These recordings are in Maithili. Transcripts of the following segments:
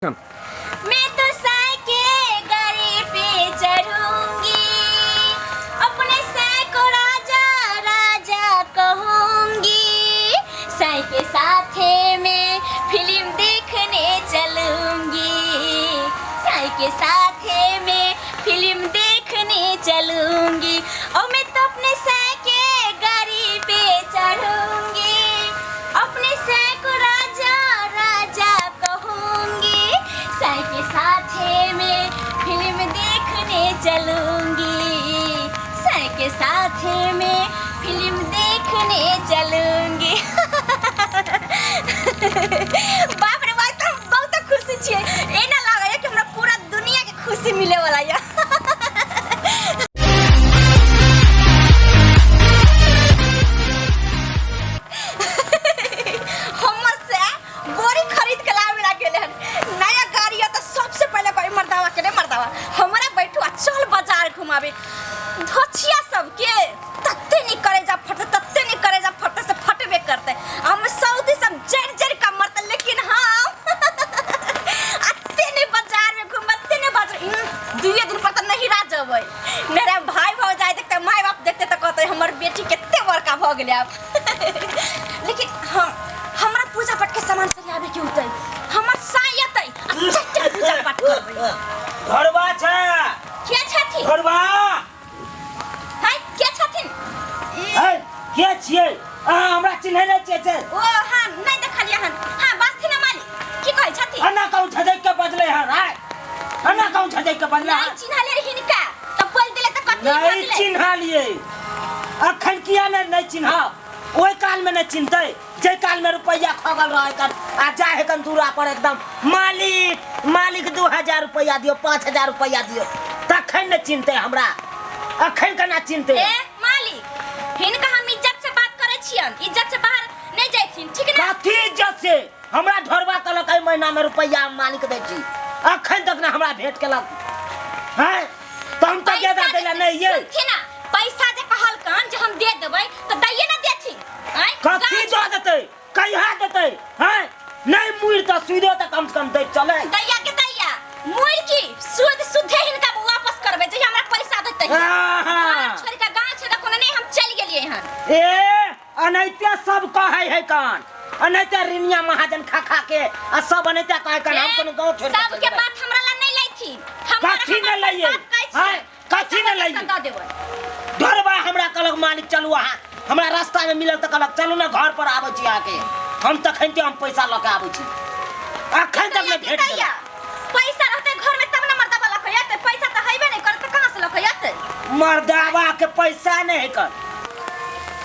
मैं तो साय के गाड़ी पे चढ़ूंगी, अपने साय को राजा राजा कहूंगी, साय के साथे में फिल्म देखने चलूंगी, साय के साथे में फिल्म देखने चलूंगी, और मैं तो अपने साय के गाड़ी पे चढ़ूंगी, अपने साय को राजा राजा कहूंगी, साय के साथे में फिल्म देखने चलूंगी, साय के साथे में फिल्म देखने चलूंगी। बाप रे बाप, तो बहुत खुशी छियै। एना लागैया कि हमरा पूरा दुनिया के खुशी मिले वाला या। हमर से बोरी खरीद के लावे ला गेले हन नया गाड़ी है, तो सबसे पहले कोई मर्दावा के रे मर्दावा हमरा बैठू आ चल बाजार घुमावे। धोछिया सबके तत्ते नहीं करे जा फटते, तत्ते नहीं करे जा फटते से फटबे करते। हम सऊदी सब जड़ जड़ का मरते, लेकिन हम अत्ते नहीं बाजार में घूम, अत्ते नहीं बाजार। दुए दिन पर तो नहीं रा जबै। मेरा भाई भौजाई देखते, माय बाप देखते तो कहते हमर बेटी कते बड़का भ गेलै आब। लेकिन हम हमरा पूजा पाठ के सामान सरियाबे के होतै, हमर साई एतै आ चट पूजा पाठ करबै। घरबा छै। के छथिन? घरबा। हाय, के छथिन? है के छियै अहाँ? हमरा चिन्है नहि छियै से? ओ हाँ, नहि देखलियै हन। हाँ बाजथिन ना मालिक, की कहै छथिन? अन्ना कहूँ झजक के बजलै हन आय, अन्ना कहूँ झजक के बजलै नहि हन। चिन्हलियै हिनका तऽ बोल देले तऽ कथी भऽ नहि गेलै? चिन्हलियै अखन किया नहि? नहि चिन्ह ओहि काल में नहि चिन्हतै जे काल में रुपैया खगल रहे कन आ जाए है कन दूरा पर एकदम मालिक मालिक 2000 रुपैया दियो, 5000 रुपैया दियो, तखन नहि चिन्हतै हमरा। अखन केना चिन्हतै? ए मालिक, हिनका हम इज्जत से बात करै छियन, इज्जत से बाहर नहि जाइथिन, ठीक ना? कथी इज्जत से? हमरा ढोरबा कहलक एहि महीना में रुपैया हम मालिक दै छी, अखन तक ने हमरा भेंट केलक हैं, तऽ हम तऽ गेदा दै लए नहि ये। सुनथिन ना, पैसा जे कहलकन जे हम दे देबै तऽ दैये ना देथिन। आँय, कथी दऽ देतै, कहिया देतै? हैं, नहि मुड़ि तऽ सुइदो तऽ कम से कम दै चलै। दैया के दैया, मुड़ि की सुद सुद्धे हिनका वापस करबै जे हमरा पैसा देतै। आहा। घर छोड़ि कऽ, गाँव छोड़ि कऽ कोनो नहि, हम चलि गेलियै हन। ए अनैते सब कहै है कान, अनैते रिनिया महाजन खा खा के आ सब अनैते कहै कान, हम कोनो गाँव छोड़ि कऽ सबके चलि जेबै। बात हमरा लग नहि लैथिन। हमर कथी हमर नहि लैयै? बात कहै छियै। आँय, कथी नहि लैयै? दऽ देबै। घरबा हमरा कहलक मालिक चलू अहाँ, हमरा रास्ता में मिलल तऽ कहलक चलू ने घर पर आबै छी अहाँके हम, तखन ते हम पैसा लऽ के आबै छी, अखन तक नहि भेट दैया, देलक। पैसा रहतै घर में तब ने मर्दाबा लऽ के एतै। पैसा तऽ हेबे नहि करतै, कहाँ से लऽ के एतै? मर्दाबा के पैसा नहि है कर।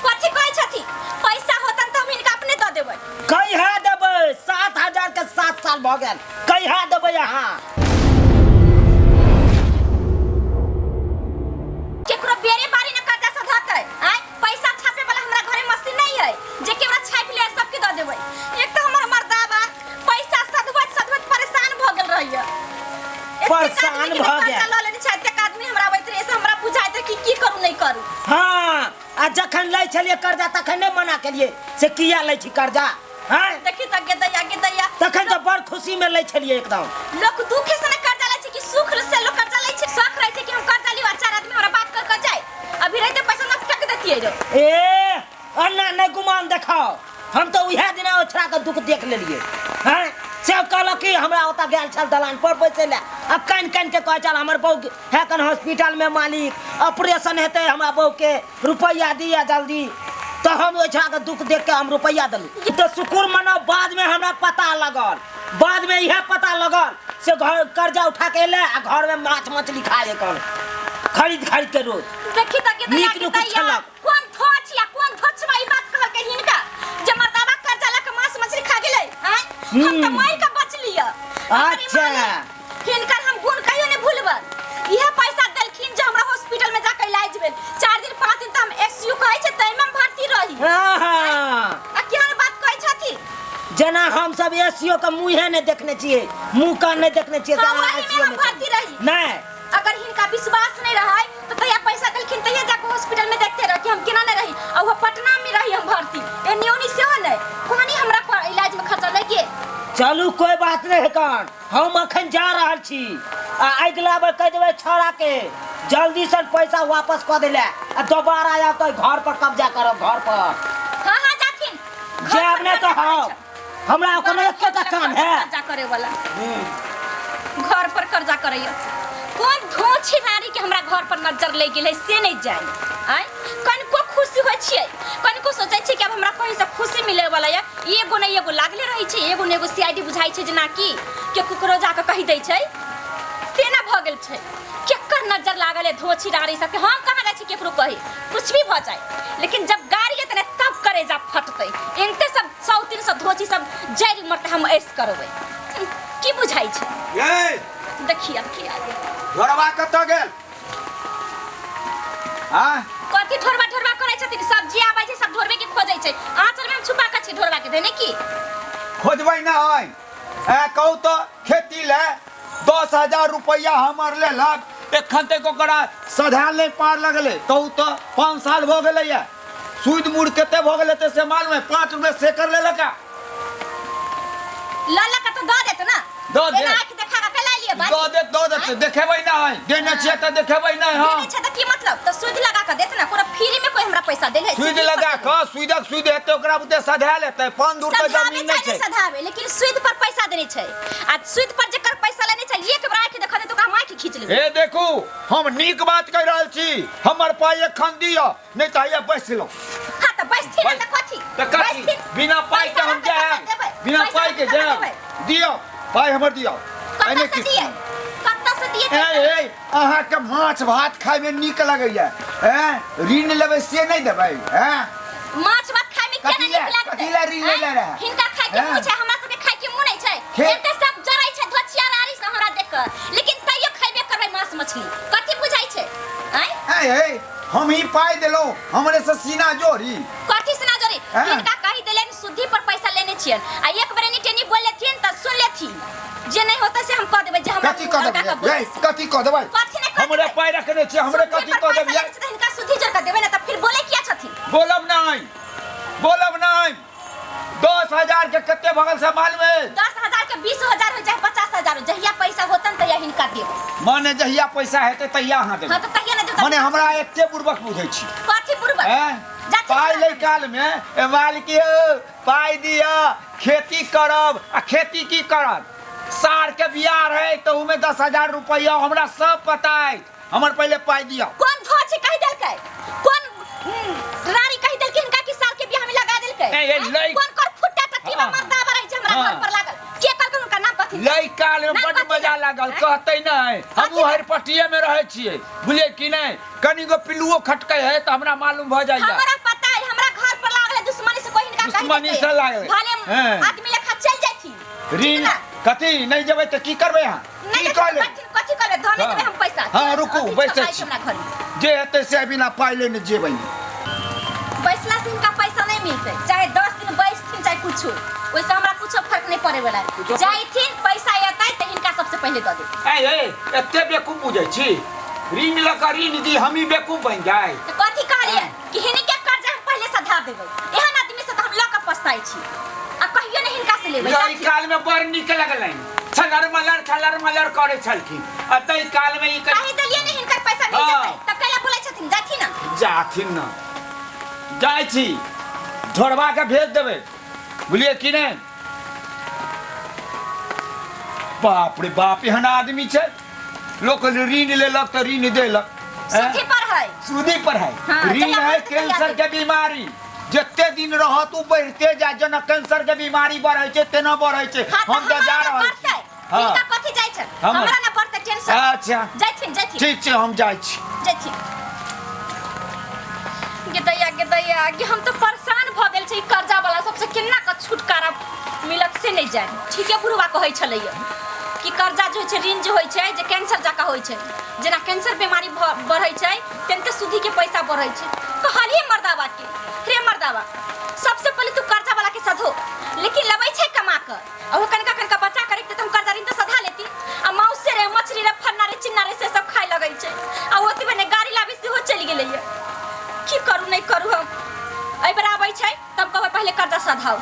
कथी कहै छथि? पैसा होतन तऽ हम हिनका अपने दऽ देबै। कहिया देबै? 7000 के 7 साल भऽ गेल, कहिया देबै अहाँ? केकरो बेरे बारी न कर्जा सधतै। आय, पैसा छापे वाला हमरा घरे मशीन नहीं है जे केकरा छापि ले सबके दऽ देबै। एक तऽ हमर मर्दाबा पैसा सधबैत सधबैत परेशान भऽ गेल रहैया। एतेक परेशान आदमी के भऽ कर्जा गेल। लऽ लेने छै, एतेक आदमी हमरा अबैत रहै से हमरा बुझाइत रहै कि की करू नहि करू। हाँ, आ जखन लै छलियै कर्जा तखन नहि मना केलियै से किया लै छी कर्जा? हैं? देखी तऽ गे दैया, गे दैया। तखन तऽ बड़ खुशी में लै छलियै एकदम। लोक दुखे से ने कर्जा लै छै कि सुख से लोक कर्जा लै छै? शौक रहै छै कि हम कर्जा लियौ आ चार आदमी हमरा बात कर कर जाए। अभी रहते पैसा ना फेंक देतियै रो। ए अन्ना नहि गुमान देखाओ, हम तऽ उएह दिना ओछरा के दुख देख लेलियै हैं। से कहलक कि हमरा ओतऽ गेल छल दलान पर बैसै लए आ कानि कानि के कहै छल हमर बहू है कन हॉस्पिटल में मालिक, ऑपरेशन हेतै हमरा बहू के, रुपैआ दिअ जल्दी। तऽ हम ओहि छौड़ा के दुख देख के हम रुपैआ देलहुँ। तऽ शुक्र मनाउ, बाद में हमरा पता लगल, बाद में इएह पता लगल से घर कर्जा उठा के एलै आ घर में माछ मछली खाए कन खरीद खरीद के रोज। देखी तऽ के नीक नुक छलक। कोन थोछ या कोन थोछवा ई बात कहलकै हिनका जे मर्दाबा कर्जा लऽ के मांस मछली खा गेलै? आँय, हम तऽ मरि के बचलियै। अच्छा। हिनकर हम गुण कहियो नहि भूलबै। इहे पैसा देलखिन जे हमरा हॉस्पिटल में जाके इलाज भेल। 4 दिन 5 दिन तऽ हम एसयू कहै छै ताहिमे हम भर्ती रही। आहा। आ केहन बात कहै छथिन? जेना हम सब एसीओ के मुँहे नहि देखने छियै, मुँह कान नहि देखने छियै, से हाँ, अहाँ वही में एसीओ हम में भर्ती रही। नहि। अगर हिनका विश्वास नहीं रहे तो तहिया पैसा देलखिन तहिया जाके हॉस्पिटल में देखते रह कि हम केना नहीं रही। आ वह पटना में रही हम भर्ती, एन्नी ओन्नी सेहो नहीं, कोनी हमरा पर इलाज में खर्चा लग गेल। चलू कोई बात नहीं है कन, हम अखन जा रहल छी आ अगिला बेर कहि देबै छौड़ा के जल्दी से पैसा वापस कऽ देले आ दोबारा आयब तऽ घर पर कब्जा करब घर पर। हाँ हाँ जाथिन। घर जायब पर नहि तऽ कब्जा करै हम छै। हमरा ओकर एकेटा काम है। कर्जा करे वाला घर पर कर्जा करैया। कोन धोछी नारी के हमरा घर पर नजर लग गेलै से नहीं जाए। आय कनिको खुशी होइ छियै, कनिको सोचै छियै कि अब हमरा कहीं से खुशी मिले वाला या एगो ने एगो लागले रहै छै, एगो ने एगो सीआईडी बुझाइ छै जेना कि के कुकरो जाके कहि दै छै, तेना भऽ गेल छै। केकर नजर लागल है धोछी नारी सबके, हम कहाँ जाइ छी केकरो कही, कुछ भी भऽ जाए लेकिन जब गाड़ी एतै ने तब करेजा फटतै। इनते सब 100-300 धोछी सब जरि मरतै, हम ऐस करबै की बुझाइ छै। ये देखिए अब की आ गेल। घरवा कतऽ गेल? आ कथी ढोरबा ढोरबा करै छथिन? सब्जी आबै छै सब ढोरबे के खोजै छै, आंचल में हम छुपा के छी ढोरबा के देने की खोजबै ना है। ए कहू तो खेती ले 10,000 रुपया हमर लेलक, एखन तक ओकरा सधायल नहीं पार लगलै। कहू तो 5 साल भऽ गेलैया, सूद मूड़ कते भऽ गेलै ते से मालूम है? 5 रुपये सेकर लेलक। ललक तऽ दऽ देत ना, दऽ देत। एना आँखि देखा कऽ कैला लिअ बाजी? दऽ देत, दऽ देत, देखेबै ना है, देने छियै तऽ देखेबै ना हम। देने छै तऽ की मतलब? तऽ सूद लगा कऽ देत ना, कोनो फ्री में कोई हमरा पैसा देल है? सूद सूद पर लगा देबै। कऽ, सूदक सूद हेतै ओकरा बुते सधायल हेतै। 5 दूर तऽ सधाबे जमीन नहि चाहे छै। सधाबे, लेकिन सूद पर पैसा देने छै आ सूद पर जेकर पैसा लेने छै एक बेर आँखि देखा दे तऽ ओकरा हम आँखि खींच लेबै। हे देखू, हम नीक बात कहि रहल छी, हमर पाइ एखन दिअ नहीं तऽ हैया बैसलहुँ। हाँ तऽ बैसथिन तऽ कथी? तऽ कथी? बैसथिन। बिना पाइ के पैसा हम रहतै तब जायब, ने देबै। बिना पैसा पाइ के रहतै तब ने जायब। देबै। दिअ पाइ हमर दिअ। कतऽ एने से किस्त दियै? कतऽ से दियै ए, पैसा? ए, अहाँके माछ भात खायमे नीक लगैया, ए ऋण लेबै से नहि देबै? ए माछ भात खाय में केना कथी नीक ले? लागतै? कथी ले ऋण लेले आँय? रहै? हिनका खाय के हैं? मुँह छै, हमरा सबके खाय के मुँह नहि छै। एते सब जरै छै धोछिया रारी से हमरा देख कऽ, लेकिन तैयो खैबे करबै माछ मछली। कथी बुझाइ छै? आँय? ए, ए, हम ही पाइ देलहुँ, हमरे से सीना जोड़ी। कथी सीना जोड़ी? हैं? हिनका कहि देलनि सुद्धी पर पैसा लेने छियनि आ एक बेर एनी टेनी बोल लेथिन तऽ सुन लेथिन, जे नहि होतै से हम कऽ देबै, जे हमरा कथी कऽ लड़का देबै? के बोलतै ए, से। कथी कऽ देबै? कथी नहि कऽ हमरे देबै? पाइ रखने छियै, हमरे सुद्धी कथी पर कऽ पैसा देबै? लेने छियै तऽ हिनका सुद्धी जोड़ कऽ देबै ने तऽ फिर बोलै किया छथिन? बोलब नहि, बोलब नहि। 10,000 के कते भगल से मालूम है? 10,000 के 20,000 हो चाहे 50,000 हो, जहिया पैसा होतन तहिया हिनका देबै। माने जहिया पैसा हेतै तहिया अहाँ देबै? हाँ तऽ तहिया नहि देबै। माने हमरा एते बुड़बक बुझै छी? कथी बुड़बक? हैं? जाथिन पाइ हमरा लै काल में ए मालिक यौ पाइ दिअ खेती करब, आ खेती की करब? सार के बियाह रहै तऽ ओहिमे 10,000 रुपैआ हमरा सब पता अछि, हमर पहिले पाइ दिअ। कोन धोछी कहि देलकै? कोन रानी कहि देलकै हिनका कि साल के बियाह में लगा देलकै? ए, ए, आँय? लई- कोन कोन फुट्टा टट्टी में हाँ। मर्दावा रहै छै हमरा हाँ। घर पर लागल? के कहलकै हुनका नाम कथी? लै काल में नाम बड्ड कथी मजा है? लागल। आँय? कहतै नहि, हमहूँ कथी? हरिपट्टिए में रहै छियै, बुझलियै कि नहि? कनिगो पिल्लुओ खटकै है तऽ हमरा मालूम भऽ जाइए। हमरा पता है, हमरा घर पर लागल है दुश्मनी से, कोई हिनका कहि दुश्मनी देलकै। से लागल है। भले हैं। आदमी लेखा चलि जाथिन। ऋण ना? कथी नहीं जेबै तऽ की करबै अहाँ? नहीं की देबै कहले? कथी कथी करबै? धने हाँ। देबै हम पैसा। हाँ, रुकू, अथी बैसै छपाइ छी। हमरा घर में। जे हेतै से बिना पाइ लेने जेबै। बैसला से हिनका पैसा नहीं मिलतै, चाहे 10 दिन बैसथिन चाहे कुछो, ओहिसे हमरा कुछो फर्क नहीं पड़े वाला है। कुछो फर्क- जाइथिन पैसा एतै तऽ हिनका सबसे पहिले दऽ देबै। ए ए एते बेवकूफ बुझै छी? ऋण लऽ कऽ ऋण दी हमही बेवकूफ बनि जाय? तऽ कथी कहलियै कि हिनके कर्जा हम पहिले सधा देबै? एहन आदमी से तऽ हम लऽ कऽ पछताइ छी आ कहियो नहि हिनका से लेबै। एहि जाथिन। काल में बड़ नीक लगलनि, छलर मलर छलर मलर करै छलखिन आ ताहि काल में ई कहि देलियै ने हिनकर पैसा मिल हाँ। जेतै तऽ कैला बोलै छथिन? जाथिन ना। जाथिन ना, जाइ छी ढोरबा के भेज देबै, बुझलियै कि नहि? बाप रे बाप, एहन आदमी छै, लोक ऋण लेलक तऽ ऋण देलक। हैं? सुधी पर है, सूदी पर है। हाँ, ऋण जहिया है बढ़तै तहिया कैंसर के बीमारी, जते दिन रहत ओ बढ़ते जाय, जेना कैंसर के बीमारी बढ़ै छै तेना बढ़ै छै। हाँ, हम तऽ जा हमरा रहल छी। बढ़तै। हाँ। हिनका कथी जाइ छै? हमरा ना बढ़तै टेंशन। अच्छा जाथिन, जाथिन। ठीक छै, हम जाइ छी। जाथिन। गे दैया, गे दैया, गे हम तऽ परेशान भऽ गेल छी। कर्जा वाला सबसे केना कऽ छुटकारा मिलत से नहि जानि। ठीके बुढ़वा कहै छलैया कि कर्जा जे होइ छै, ऋण जे होइ छै, जे कैंसर जकाँ होइ छै, जेना कैंसर बीमारी बढ़ै छै तेनाहिते सूदी के पैसा बढ़ै छै। कहलियै मर्दाबा के, रे मर्दाबा सबसे पहिले तू कर्जा वाला के सधो, लेकिन लबै छै कमा कऽ आ ओ कनिका कनिका बचा कऽ रखतै तऽ हम कर्जा ऋण तऽ सधा लेती। आ माउसे रे मछली रे फन्ना रे चिन्ना रे से सब खाय लगै छै आ ओतबे ने गाड़ी लाबी सेहो चलि गेलैया। की करू नहि करू, हम एहि बेर आबै छै तब कहबै पहिले कर्जा सधाउ।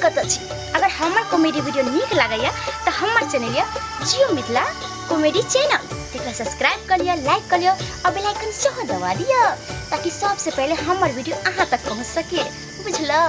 कतऽ छी? अगर हमर कॉमेडी वीडियो नीक लागैया तऽ हमर चैनल यऽ जियो मिथिला कॉमेडी चैनल, तेकरा सब्सक्राइब कऽ लिअ, लाइक कऽ लिअ और बेल आइकन सेहो दबा दिअ ताकि सबसे पहिले हमर वीडियो अहाँ तक पहुँच सके। बुझलौ?